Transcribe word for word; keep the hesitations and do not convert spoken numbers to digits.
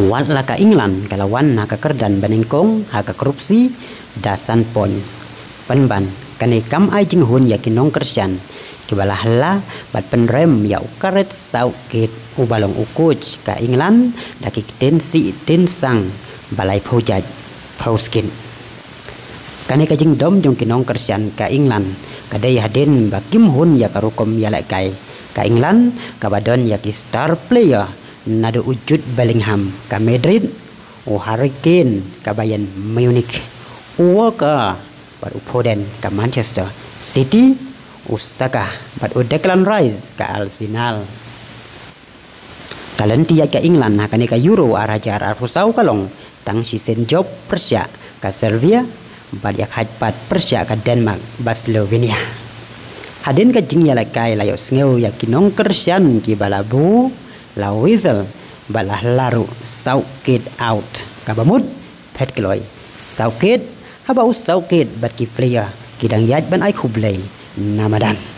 Wat la ka England ka la wan ha ka kyrdan banyngkong ha ka group C da san points. Pynban kane kam ai jinghun ïa ki nongkyrshan kiba la hla bad pynrem ïa u Gareth Southgate uba long u coach ka England da ki ktien sih ktien sang ba laiphew jait phew skit. Kane ka jingdom jong ki nongkyrshan ka England ka dei hadien ba kim hun ïa ka rukom ïalehkai ka England kaba don ïa ki star player naduh u Jude Bellingham ka Madrid, u Harry Kane ka Bayern Munich, u Walker bad u Foden ka Manchester City, u Saka bad u Declan Rice ka Arsenal. Ka lynti ïaid ka England ha kane ka Euro ar hajar arphew saw ka long tang shisien jop pyrshah ka Serbia bad ïakhaid pat pyrshah ka Denmark bad Slovenia. Hadien ka jingïalehkai la ïohsngew ïa ki nongkyrshan kiba la buh, la whistle bad la hla ruh Southgate out, kaba mut phet kloi Southgate, haba u Southgate bad ki player ki dang ïaid ban ai khublei na madan.